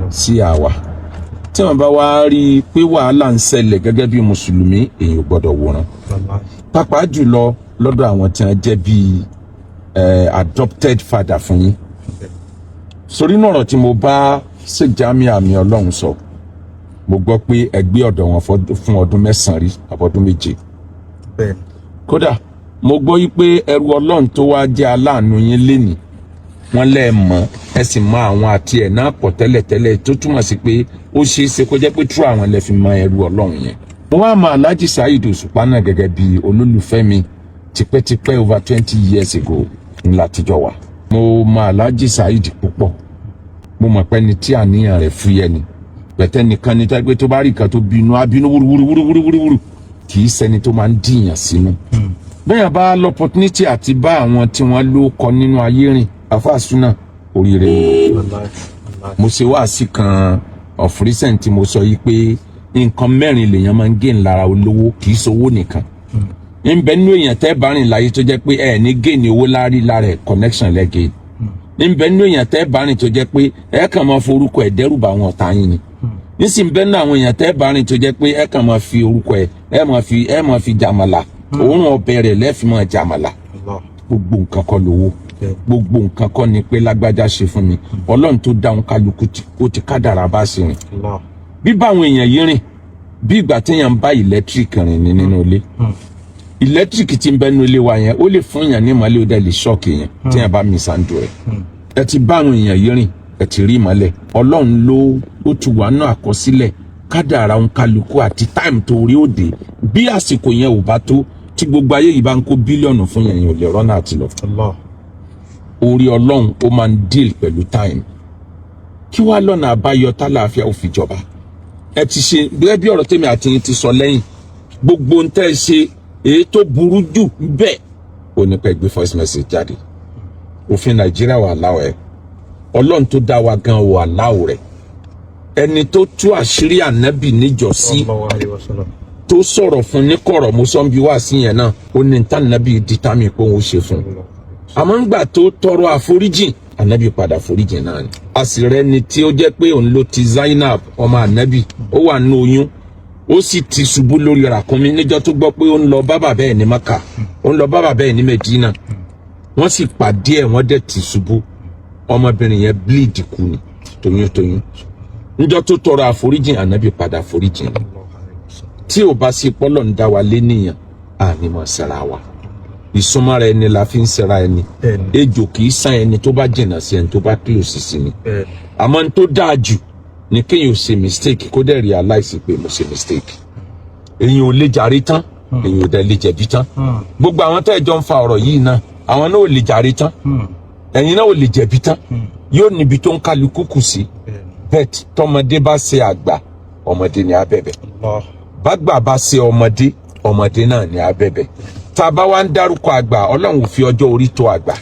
Sí àwa tí wọn bá wá rí i pé wàhálà ń ṣẹlẹ̀ gẹ́gẹ́ bí mùsùlùmí, èèyàn ò gbọ́dọ̀ wòran, pàápàá jùlọ lọ́dọ̀ àwọn tí wọ́n jẹ́ bíi adopted father fún yín. Sórí náà, ọ̀rọ̀ tí mo bá Sheikh Jamiu Àmì Ọlọ́run sọ, mo gbọ́ pé ẹgbẹ́ ọ̀dọ̀ wọn fún ọdún 9 rí àbọ̀dún 7. Kódà mo gbọ́ yí pé ẹrú Ọlọ́run tó wá jẹ́ aláàánú yín lénìí, wọ́n lẹ́ẹ̀ mọ̀, ẹ sì mọ àwọn àti ẹ̀ náà pọ̀ tẹ́lẹ̀tẹ́lẹ̀, tó túmọ̀ sí pé ó ṣeé ṣe kó jẹ́ pé tú àwọn lẹ fi mọ ẹrú Ọlọ́run yẹn. Mo wá mọ Alhaji Saheed Òṣùpá náà gẹ́gẹ́ bí olólùfẹ́ mi tipẹ́tipẹ́, over 20 years ago ńlá tíjọ́ wà. Mo mọ Alhaji Saheed púpọ̀. Mo mọ̀ pé ẹni tí àníyàn rẹ̀ fúyẹ́ ni, pẹ̀tẹ́ nìkan ni tó pé tó bá rí nǹkan tó bínú, á bínú wúruwúruwúruwúruwúru, kì í ṣẹni tó máa ń dìyàn sínú. Bẹ́ẹ̀ bá l'opportunity àti bá àwọn tí wọ́n ló kọ nínú ayé rìn, àfàsúnà oríire ni. Mo ṣe wáàsí kan of recent tí mo sọ yìí pé nǹkan mẹ́rin lèèyàn máa ń gain lára olówó, kì í ṣowó nìkan. Ń bẹ nínú èèyàn tẹ́ bá rìn láyé tó jẹ́ pé ẹ ní gain owó lárí lára ẹ̀, connection lẹ́gẹ̀ẹ́. Ń bẹ nínú èèyàn tẹ́ bá rìn tó jẹ́ pé ẹ kàn máa forúkọ ẹ̀ dẹ́rù bá àwọn ọ̀tá yín ni. Nísìnyí bẹ́ẹ̀ náà, àwọn èèyàn tẹ́ bá rìn tó jẹ́ pé ẹ kàn máa fi orúkọ ẹ̀, ẹ máa fi jàmàlà, òórùn ọbẹ̀ rẹ̀ lẹ́ẹ̀fì máa jàmàlà. Gbogbo nǹkan kọ́ lówó, gbogbo nǹkan kọ́ ni pé lágbájá ṣe fún mi. Ọlọ́run tó dáhùn kálukú ó ti kádàrá bá ṣe rìn. Bí báwọn èèyàn yìí rìn, bí ìgbà téèyàn ń bá electric rìn ní nínú ilé, electric tí ń bẹ nínú ilé wa yẹn, ó lè fún èèyàn ní ìmọ́lẹ̀, ó dẹ̀ lè shock èèyàn téèyàn bá mishandle rẹ̀. Ẹ ti bá àwọn èèyàn yìí rìn, ẹ ti rí ìmọ́lẹ̀. Ọlọ́run ló ó ti wà náà àkọsílẹ̀ kádàrá òun kálukú àti time tó rí òde. Bí àsìkò yẹn ò bá tó, tí gbogbo ayé yìí bá ń kó bílíọ̀nù fún yẹn, yẹn ò lè rọ́nà àti lọ. Orí Ọlọ́run ó máa ń deal pẹ̀lú time. Kí wàá lọ́nà àbáyọ tálàáfíà ò fi jọba? Ẹ ti ṣe gẹ́gẹ́ bí ọ̀rọ̀ tèmi àti yín ti sọ lẹ́yìn. Gbogbo ń tẹ́ ẹ ṣe, èyí tó burú jù bẹ́ẹ̀ ó ní pẹ́ gbé voice message jáde. Òfin Nàìjíríà wà láwọ̀ ẹ̀, Ọlọ́run tó dá wa gan wà láwọ̀ rẹ̀. Ẹni tó tú àṣírí ànábì níjọ́sí, tó sọ̀rọ̀ fún ní kọ̀rọ̀, mo sọ ń bi wá sí yẹn náà, ó ní tá ànábì dìtámì pé òun ó ṣe fún un. Àmọ́ ńgbà tó tọrọ àforíjìn, ànábì padà foríjìn náà ni. A sì rẹni tí ó jẹ́ pé òun ló ti Zainab ọmọ ànábì, ó wà nínú oyún, ó sì ti ṣubú lórí ràkúnmí níjọ́ tó gbọ́ pé ó ń lọ bá bàbá ẹ̀ ní Maka, ó ń lọ bá bàbá ẹ̀ ní Medina. Wọ́n sì pàdé ẹ̀, wọ́n dẹ̀ ti ṣubú, ọmọbìnrin yẹn bleed kú ni toyúntoyún. Níjọ́ tó tọrọ àforíjìn, ànábì padà foríjìn. Tí ò bá sí pọ́lọ̀ ń dá wa lé nìyàn, àní mọ̀ sẹ́ra wa. Ìsúnmọ́ra ẹni la fi ń sẹ́ra ẹni. Ejò kì í sán ẹni tó bá jìnnà sí ẹni tó bá close sí ni. Àmọ́ ní tó dáa jù ni kéèyàn ò ṣe mistake, kó dẹ̀ realize pé mo ṣe mistake. Èyàn ò lè jàre tán, èyàn ò dẹ̀ lè jẹ̀bi tán. Gbogbo àwọn tẹ́ ẹ jọ ń fa ọ̀rọ̀ yìí náà, àwọn náà ò lè jàre tán, ẹ̀yin náà ò lè jẹ̀bi tán. Yóò níbi tó ń kálukú kù sí. Bẹ́ẹ̀ tọmọdé bá ṣe àgbà, ọmọdé ni á bẹ̀bẹ̀. Bágbà bá ṣe ọmọdé, ọmọdé náà ni á bẹ̀bẹ̀. Tá a bá wá ń dárúkọ àgbà, Ọlọ́run ò fi ọjọ́ orí tó àgbà.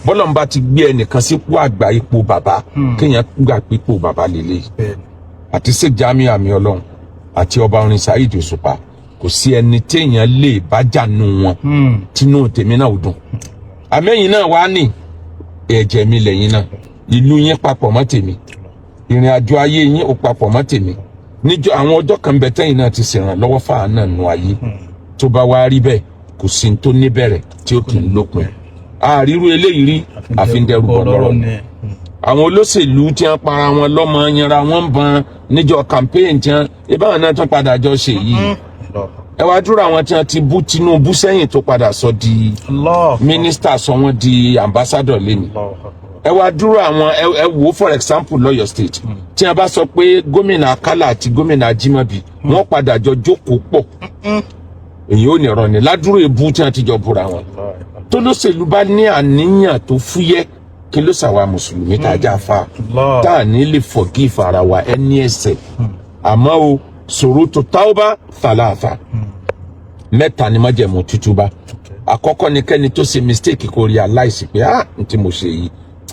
Bọ́lọ́run bá ti gbé ẹnìkan sípò àgbà, ipò bàbá, kéèyàn gbà pé ipò bàbá lélẹ̀. Àti Sheikh Jamiu Àmì Ọlọ́run àti ọba orin Saheed Òṣùpá, kò sí ẹni téèyàn lè bá jà nù wọn tínú tèmi náà ò dùn. Àmẹ́yìn náà wá ní ẹ̀jẹ̀ mi lẹ́yìn náà, ìlú yín papọ̀ mọ́ tèmi, ìrìn àjò ayé yín ò papọ̀ mọ́ tèmi. Níjọ́ àwọn ọjọ́ kan bẹ tẹ́yìn náà ti ṣèrànlọ́wọ́ fáà náà nù ayé. Tó bá wá rí bẹ́ẹ̀, kò sí ní tó níbẹ̀rẹ̀ tí ó kì í lópin. Àrírú eléyìí rí, àfi ń dẹrù bọ̀ lọ́rọ̀ ni. Àwọn olóṣèlú tí wọ́n para wọn lọ́mọ yanra wọn ń bọn níjọ́ campaign tí wọ́n ìbáwọn náà tún padà jọ ṣe yìí. Ẹ wá dúró, àwọn tí wọ́n ti bú Tinubu sẹ́yìn tó padà sọ di mínísítà, sọ wọ́n di ambassador lẹ́ni. Ẹ wá dúró àwọn, ẹ wò, for example, lọ́yọ̀ State, tí wọ́n bá sọ pé gómìnà Akálà àti gómìnà Ajímọ̀bí wọ́n padà jọ jókòó pọ̀, èyí ò ní rọ ni ládùúrò ebú tí wọ́n ti jọ búra wọn. Tó lóṣèlú bá ní àníyàn tó fúyẹ́, kí ló ṣàwa mùsùlùmí tá a já fa tá a ní lè forgive ara wa ẹni ẹ̀ṣẹ̀? Àmọ́ o ṣurutu tawba thalatha, mẹ́ta ni májẹ̀mú tútúbá. Àkọ́kọ́ ni kẹ́ni tó ṣe mistake kó realize pé, ah, n tí mo ṣe yìí,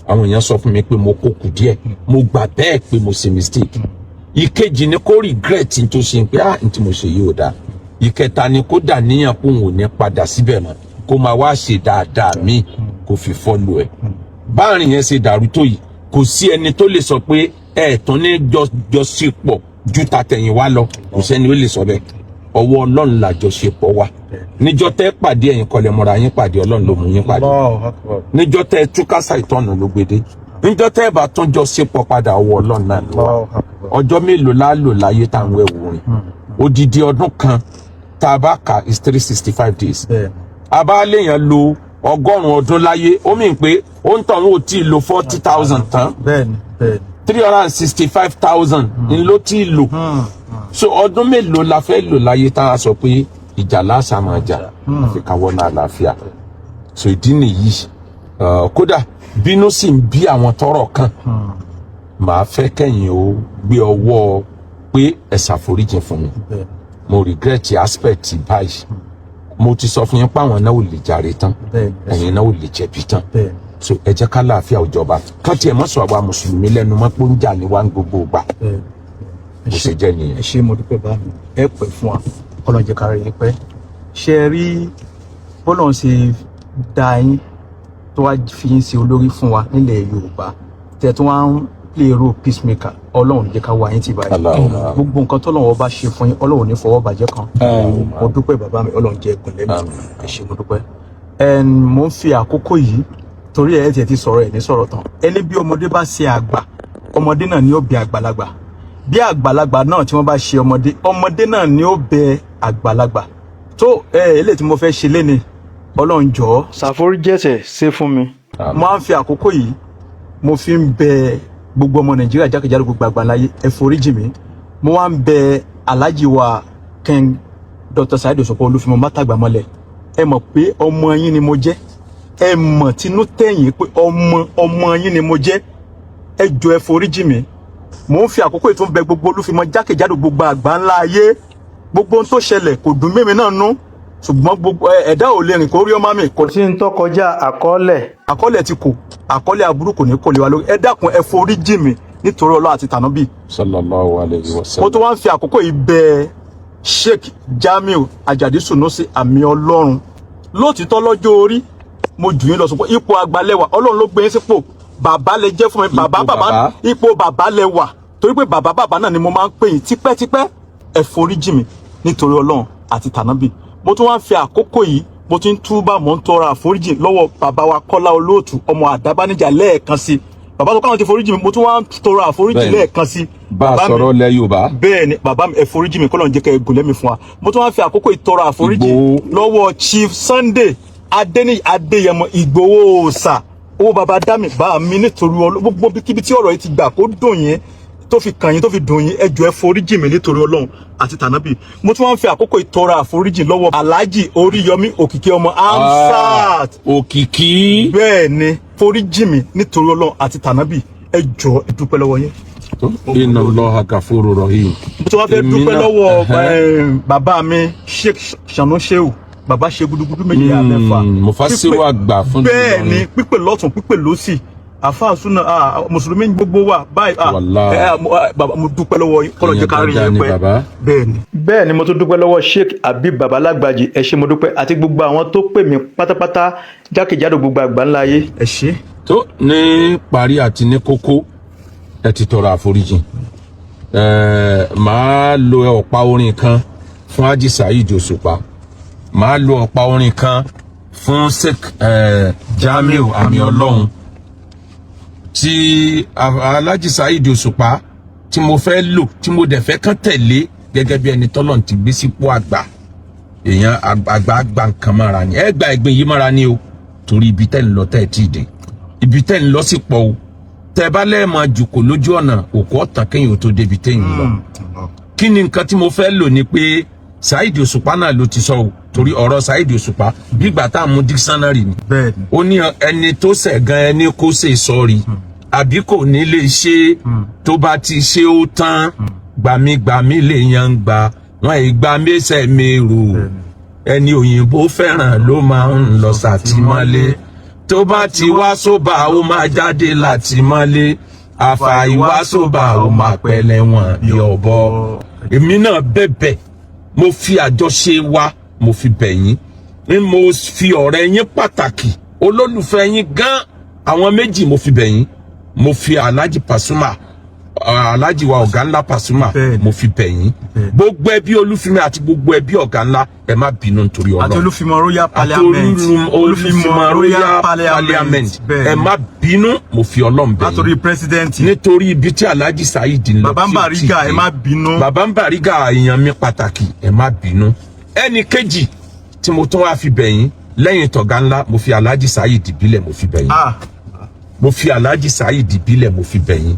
àwọn èèyàn sọ fún mi pé mo kó kù díẹ̀, mo gbà bẹ́ẹ̀ pé mo ṣe mistake. Ìkejì ni kó regret n tó ṣe pé, ah, n tí mo ṣe yìí ò dáa. Ìkẹta ni kó dà níyàn pé òun ò ní padà síbẹ̀ mọ́, kó máa wá ṣe dáadáa míì kó fi follow ẹ̀. Báàrin yẹn ṣe dàrú tó yìí, kò sí ẹni tó lè sọ pé Ẹ tún ní jọṣepọ̀ ju tàtẹ̀yìnwá lọ. Kò sẹ́ni ó lè sọ bẹ́ẹ̀. Ọwọ́ Ọlọ́run làjọṣepọ̀ wà. Níjọ́ tẹ́ pàdé, ẹ̀yin kọ́lẹ̀ mọ́ra yín pàdé, Ọlọ́run ló mú yín pàdé. Allahu Akbar. Níjọ́ tẹ́ túká, ṣàìtọ́nù ló gbede. Níjọ́ tẹ́ bá tún jọ ṣepọ̀ padà, ọwọ́ Ọlọ́run náà ló wà. Allahu Akbar. Ọjọ́ mélòó la lò láyé tá à ń wẹ̀ wò rìn? Odidi ọdún kan tá a bá kà is 365 days. A bá léèyàn lo 100 ọdún láyé, ó mì pé ó ń tàn ó tí ì lo 40,000 tán. bẹ́ẹ̀ni bẹ́ẹ̀ni. 365,000 ń ló tí ì lò. So ọdún mélòó la fẹ́ lò láyé tá a sọ pé ìjà lásà máa jà, àfi ká wọ́n àlàáfíà? So ìdí nìyí, kódà bínú sì ń bí àwọn tọ́rọ̀ kàn, màá fẹ́ kẹ́yìn ó gbé ọwọ́ pé ẹ ṣàforíjì fún mi. Mo regret aspect báyìí. Mo ti sọ fún yín pé àwọn náà ò lè jàre tán, ẹ̀yin náà ò lè jẹ̀bi tán. So ẹ jẹ́ ká láàfíà òjọba, ká tiẹ̀ mọ́ sọ àwa mùsùlùmí lẹ́nu mọ́ pé ó ń jà ní wa ń gbogbo gbà. Bó ṣe jẹ́ nìyẹn. Ẹ ṣé, mo dúpẹ́ bá mi. Ẹ pẹ́ fún wa, Ọlọ́run jẹ́ ká rí yín pẹ́. Ṣe ẹ rí bọ́lọ̀ ń ṣe dá yín tó wá fi yín ṣe olórí fún wa nílẹ̀ Yorùbá, tẹ̀ tó wá ń play role peacemaker, Ọlọ́run jẹ́ ká wá yín tì báyìí. Allahumma. Gbogbo nǹkan tọ́lọ́run ọba ṣe fún yín, Ọlọ́run ní fọwọ́ bàjẹ́ kan. Mo dúpẹ́, bàbá mi. Ọlọ́run jẹ́ ẹ̀gùn lẹ́nu. Àmín. Ẹ ṣé, mo dúpẹ́. Ẹn, mo ń fi àkókò yìí, torí ẹ tiẹ̀ ti sọ̀rọ̀ ẹ̀ ní sọ̀rọ̀ tán, ẹni bí ọmọdé bá ṣe àgbà, ọmọdé náà ni ó bẹ àgbàlagbà. Bí àgbàlagbà náà tí wọ́n bá ṣe ọmọdé, ọmọdé náà ni ó bẹ àgbàlagbà. Tó ẹ eléyìí tí mo fẹ́ ṣe léni, Ọlọ́run jọ̀ọ́, ṣàforíjẹ̀ṣẹ̀ ṣe fún mi. Àmín. Mo á ń fi àkókò yìí, mo fi ń bẹ gbogbo ọmọ Nàìjíríà jákèjádò gbogbo àgbáláyé, ẹ foríjì mi. Mo wá ń bẹ Alhaji wa King Dr. Saheed Òṣùpá Olúfimọ Mátàgbàmọ́lẹ̀. Ẹ mọ̀ pé ọmọ yín ni mo jẹ́. Ẹ mọ̀ tinú tẹ̀yìn pé ọmọ ọmọ yín ni mo jẹ́. Ẹ jọ̀ọ́, ẹ foríjì mi. Mo ń fi àkókò yìí tún bẹ gbogbo Olúfimọ jákèjádò gbogbo àgbáńlá ayé. Gbogbo ohun tó ṣẹlẹ̀ kò dùn mímí náà nú, ṣùgbọ́n gbogbo ẹ̀dá ò lè rìn kó rí ọmọ mi kò Kò sí ní tó kọjá àkọọ́lẹ̀. Àkọọ́lẹ̀ ti kò, àkọọ́lẹ̀ aburú kò ní kò lè wa lórí. Ẹ dákun, ẹ forí jì mí nítorí Ọlọ́run àti tànábì. Sallallahu alayhi wa Mo sallam. tún wá ń fi àkókò yìí bẹ Sheikh Jamiu Ajadi Sunusi àmì Ọlọ́run. Lóòtítọ́, lọ́jọ́ orí mo jù yín lọ, sọ pé ipò àgbàlẹwà, Ọlọ́run ló gbé yín sípò. Bàbá lẹ jẹ́ fún mi, bàbá. Ipò Bàbá. bàbá. Ipò bàbá lẹ wà, torí pé bàbá bàbá náà ni mo máa ń pè yín tipẹ́tipẹ́. Ẹ forí jì mí nítorí Ọlọ́run àti tànábì. Mo tún wá ń fi àkókò yìí, mo ti ń túbà, mo ń tọrọ àforíjì lọ́wọ́ bàbá wa Kọ́lá Olóòtú ọmọ Àdábánijà lẹ́ẹ̀kan sí. Bàbá tó káwọn ti foríjì mi, mo tún wá ń tọrọ àforíjì lẹ́ẹ̀kan sí. Bá a Bàbá mi, sọ̀rọ̀ lẹ Yorùbá. Bẹ́ẹ̀ ni, bàbá mi, ẹ foríjì mi. Kọ́lọ́n jẹ́ kẹ́ ẹ gùn lẹ́mìí fún wa. Mo tún wá fi àkókò ìtọrọ àforíjì Ìgbòho. lọ́wọ́ Chief Sunday Adéníyì Adéyẹmọ Ìgbòho òòsà, owó bàbá dámì bá mi. Nítorí gbogbo kíbi tí ọ̀rọ̀ yìí ti gbà kó dùn yín, tó fi kàn yín, tó fi dùn yín, ẹ jọ̀ọ́, ẹ foríjì mi nítorí Ọlọ́run àti tànábì. Mo tún wá ń fi àkókò ìtọrọ àforíjì lọ́wọ́ Alhaji Oríyọmí Òkìkí ọmọ Amsat. Òkìkí. Bẹ́ẹ̀ ni, foríjì mi nítorí Ọlọ́run àti tànábì. Ẹ jọ̀ọ́, ẹ dúpẹ́ lọ́wọ́ yín. Inna Allaha gafuru rahim. Mo tún wá fẹ́ Èmi dúpẹ́ náà, lọ́wọ́ bàbá mi Sheikh Sanu Shehu. Bàbá ṣe gudugudu méjì àmẹ́fà. Mufasiru àgbà fún Bẹ́ẹ̀ ni. Ìlọrin. Pípè lọ́tún, pípè lọ́sì, àfáà súnà, mùsùlùmí gbogbo wa báyìí. Wallahi. Bàbá, mo dúpẹ́ lọ́wọ́ yín. Kọ́lọ̀ jẹ́ ká rí Èèyàn yín dáadáa pẹ́. ni bàbá. Bẹ́ẹ̀ ni. Bẹ́ẹ̀ ni, mo tún dúpẹ́ lọ́wọ́ Sheikh Habib Babalágbàjì. Ẹ ṣé, mo dúpẹ́, àti gbogbo àwọn tó pè mí pátápátá jákèjádò gbogbo àgbáńlá ayé. Ẹ ṣé. Tó ní parí àti ní kókó, ẹ ti tọrọ àforíjì. Màá lo ọ̀pá orin kan fún Haji Saheed Òṣùpá, màá lo ọ̀pá orin kan fún Sheikh Jamiu àmì Ọlọ́run. Tí Alhaji Saheed Òṣùpá tí mo fẹ́ lò, tí mo dẹ̀ fẹ́ kán tẹ̀lé gẹ́gẹ́ bí ẹni tọ́lọ́run ti gbé sípò àgbà, èèyàn àgbà àgbà nǹkan mọ́ra ni. Ẹ gba ẹ̀gbin yìí mọ́ra ni o, torí ibi tẹ́ ń lọ tẹ́ ẹ tí ì dé, ibi tẹ́ ń lọ sí pọ̀ o. Tẹ́ bá lẹ́ẹ̀mọ jùkò lójú ọ̀nà, òkú ọ̀tàn kéèyàn tó débi téèyàn lọ. Kí ni nǹkan tí mo fẹ́ lò ni pé Saheed Òṣùpá náà ló ti sọ o, torí ọ̀rọ̀ Saheed Òṣùpá bí ìgbà tá a mú dictionary ni. Bẹ́ẹ̀ ni. Ó ní ẹni tó ṣẹ̀ gan, ẹni kó ṣe sọ́ọ̀rì àbí kò ní lè ṣe, tó bá ti ṣe ó tán. Gbàmígbàmí lè yan gbà wọn, ìgbà mẹsẹ̀ mèrò. Ẹni òyìnbó fẹ́ràn ló máa ń lọ sàtìmọ́lé. Tó bá ti wá sóbà, ó máa jáde látìmọ́lé. Àfàìwá sóbà, ó máa pẹ̀lẹ́ wọn bí ọ̀bọ. Èmi náà bẹ̀bẹ̀, mo fi àjọṣe wa, mo fi bẹ̀ yín ní, mo fi ọ̀rẹ́ yín pàtàkì, olólùfẹ́ yín gan, àwọn méjì mo fi bẹ̀ yín. Mo fi Alhaji Pasuma. Alhaji wa Ọ̀gá Ńlá Pasuma, mo fi bẹ̀ yín. Gbogbo ẹbí Olúfimi àti gbogbo ẹbí Ọ̀gá Ńlá, ẹ má bínú nítorí Àti Ọlọ́run. Olúfimọ Royal Àti Parliament. Olúfimọ Royal Parliament, ẹ má bínú, mo fi Ọlọ́run bẹ̀ yín. Látòrí president. Nítorí ibi tí Alhaji Saheed ń lọ Bàbá tí ò tí Bariga, dé. ẹ má bínú. Bàbá ń Bariga, èèyàn mi pàtàkì, ẹ má bínú. Ẹnì kejì tí mo tún wá fi bẹ̀ yín lẹ́yìn tọ̀gá ńlá, mo fi Alhaji Saheed Ìbílẹ̀, mo fi bẹ̀ yín. Ah. Mo fi Alhaji Saheed Ìbílẹ̀, mo fi bẹ̀ yín.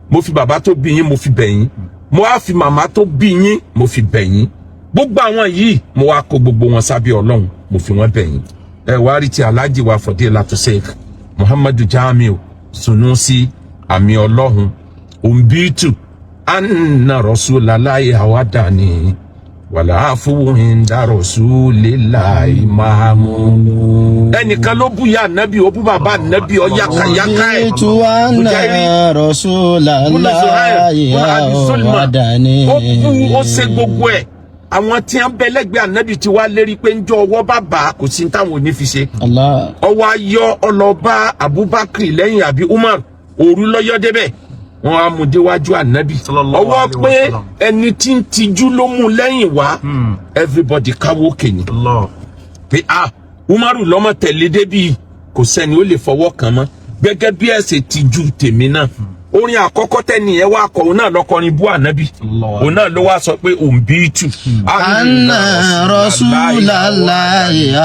Mo fi bàbá tó bí yín, mo fi bẹ̀ yín. Mo wá fi màmá tó bí yín, mo fi bẹ̀ yín. Gbogbo àwọn yìí, mo wá kó gbogbo wọn sábẹ́ Ọlọ́run, mo fi wọn bẹ̀ yín. Ẹ wá rí ti Alhaji wa Fadilatu Sheikh Muhammadu Jamiu Sunusi Àmì Ọlọ́run, òǹbítù anna Rasulallahi hawadani wàlá fúnwìn rasulillahi mahamudu. Ẹnìkan ló bú ya ànábì, ó bú bàbá ànábì, ọ yákàyáká ẹ. Òbí anna Rasulallahi hawadani. Ó bú, ó ṣe gbogbo ẹ. Àwọn tí wọn bẹ lẹ́gbẹ̀ẹ́ ànábì ti wá lérí pé ńjọ́ ọwọ́ bá bà á, kò sí táwọn ò ní fi ṣe. Allah. Ọwọ́ ayọ́ ọlọ́ba Abubakar lẹ́yìn àbí Umar, òru lọ́yọ́ débẹ̀, wọn á mú déwájú ànábì. Sallallahu Ọwọ́ alaihi pé wasallam. ẹni tí ń tijú ló mú lẹ́yìn wá. Everybody káwó kènyìn Allah. pé ah, Umaru lọ́mọ tẹ̀lé débi, kò sẹ́ni ó lè fọwọ́ kàn mọ́ gẹ́gẹ́ bí ẹ̀sẹ̀ tijú tèmi náà. Orin àkọ́kọ́ tẹ́ni ẹ wá kọ, òun náà lọ́kọrin bú ànábì. Allah. Òun náà ló wá sọ pé òǹbí tù. Anna Rasulallahi.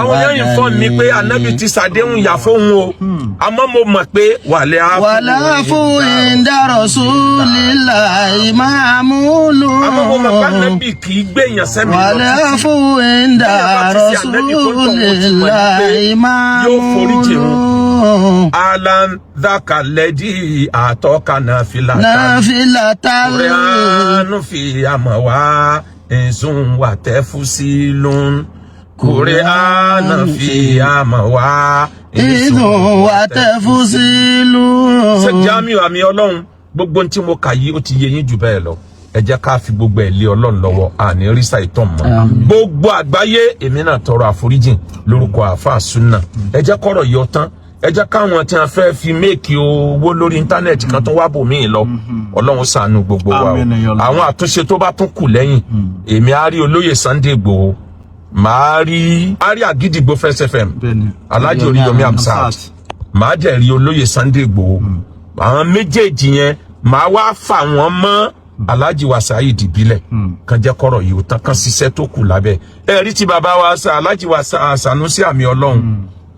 Àwọn yẹn yìí fọ́n mi pé ànábì ti ṣàdéhùn yà fóun o, àmọ́ mo mọ̀ pé wàlẹ́ á. Wàlá fún inda Rasulillahi mahamulu. Àmọ́ mo mọ̀ pé ànábì kì í gbẹ̀yàn sẹ́mi lọ Wàlá títí. fún inda Téèyàn bá ti ṣe ànábì kó tọ̀ wọ́n ti mọ̀ ní pé Rasulillahi yóò foríjì wọn. mahamulu. Alan dhakalẹ́dí àtọ́ka náà fi làtà. Nafilatal. Kùránù fi àmọ̀ wá ẹ̀sùn wà tẹ́fù sí lóun. Kùránù fi àmọ̀ wá Ìdùn wà tẹ́fúsílù. Ṣé Jamiu Àmì Ọlọ́run, gbogbo ohun tí mo kà yìí, ó ti yé yín jù bẹ́ẹ̀ lọ. Ẹ jẹ́ ká fi gbogbo ẹ̀ lé Ọlọ́run lọ́wọ́, àní rísà ìtàn mọ́. Gbogbo àgbáyé, èmi náà tọrọ àforíjìn lórúkọ àáfàá súnà. Ẹ jẹ́ kọ́rọ̀ yọ tán. Ẹ jẹ́ káwọn tí wọ́n fẹ́ fi make owó lórí íńtánẹ́ẹ̀tì kan tó wá bò míì lọ. Ọlọ́run ṣàánú gbogbo wa o. Àmín ya Allah. Àwọn àtúnṣe tó bá tún kù lẹ́yìn, èmi á rí olóyè Sunday Igboho, màá rí á rí Àgídìgbò Fresh FM, Alhaji Oríyọmí Hamzat, màá dẹ̀ rí olóyè Sunday Igboho. Àwọn méjèèjì yẹn, màá wá fà wọ́n mọ́ Alhaji wa Saheed Ìbílẹ̀ kan, jẹ́ kọ́rọ̀ yìí ó tán, kan ṣiṣẹ́ tó kù lábẹ́ ẹ rí ti bàbá wa sa Alhaji wa Sanusi Àmì Ọlọ́run.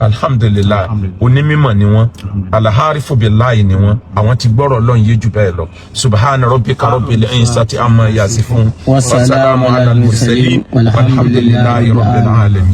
Alhamdulilayi, onímọ̀ ni wọ́n, alaharifu bilayi ni wọ́n. Àwọn ti gbọ́rọ̀ Ọlọ́run yé jù bẹ́ẹ̀ lọ. Subhana rabbika rabbil izzati amma yasifun, Wasalamu ala al-mursalin, walhamdulillahi rabbil alamin.